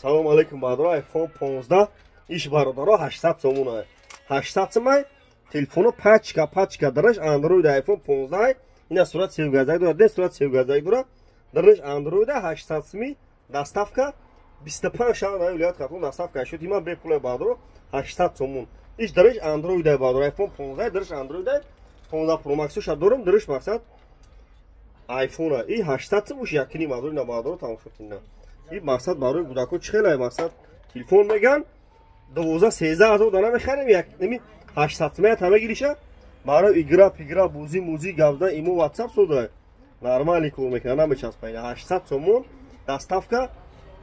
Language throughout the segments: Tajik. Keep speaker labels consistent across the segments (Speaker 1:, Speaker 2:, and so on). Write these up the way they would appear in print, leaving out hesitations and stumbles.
Speaker 1: Салом алейкум, бародаро. iPhone 15 иш, бародаро, 800 сомон, 800 сомай. Телефоно пачка пачка, дараш Android, iPhone 15. Ина сурат севгазак дорад, де сурат севгазак дорад, дараш Android, 800 сми. Доставка 25 шаҳр на вилоят Хатлон доставка шуд. Има бепулай, бародаро, 800 сомон. Иш дараш Android, бародаро, iPhone 15, дараш Android, 15 Pro Max ша дорам, дараш мақсад iPhone. И 800 сом уш якини мазури на, бародаро, тамошо кунна. И мақсад барои кӯдако чӣ хелай мақсад телефон меган, 12 13 ҳазор дана мехарем, як неми 800 сомая та мегириша. Барои игра пигра, бозӣ музӣ, гап задан, имо, WhatsApp сода нормально кор мекунад, намечаспа. 800 сомон, доставка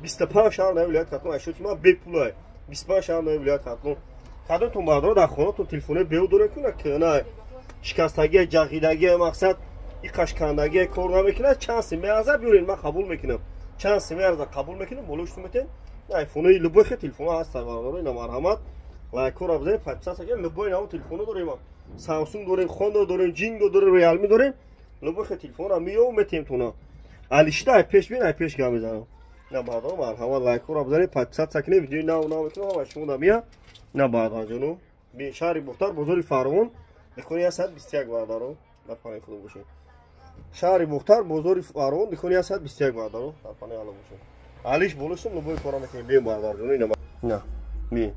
Speaker 1: 25 шаҳр на вилоят Хатлон. Ашоти ма бепулай, 25 шаҳр на вилоят Хатлон. Кадомтон, бародаро, дар хонатон телефони беу дорем куна, кна шикастагия, ҷағидагия, мақсад иқашкандагия, кор намекунад, чанд сим меарзад, биёред, ман қабул мекунам. Чанд сим меарзад, қабул мекунам. Болои метен айфонои любой хе телефоно ҳастанд, бародаро. Ина марҳамат, лайкҳоро бизанед, подписаться кунед. Любой наво телефоно дорем: Самсунг дорем, Хондо дорем, Ҷинго дорем, Реалми дорем. Любой хе телефонро меёву метем туна. Алишта ай пеш бин, ай пеш гап мезанам. На, бародаро, марҳамат, лайкҳоро бизанед, подписаться кунед. Видеои нав нав мекунам, ҳама шумо дамия. На, бародарҷоно, шаҳри Бухтар, бозори Фарғон, дикони 121. Бародаро, дар паноҳи Худо бошед. Шаҳри Бухтар, бозори Фарғон, дикони 121. Бародаро, дар паноҳи Алло бошед. Алиш болошум, любой кора мекунем. Бием, бародарҷоно, ина на би.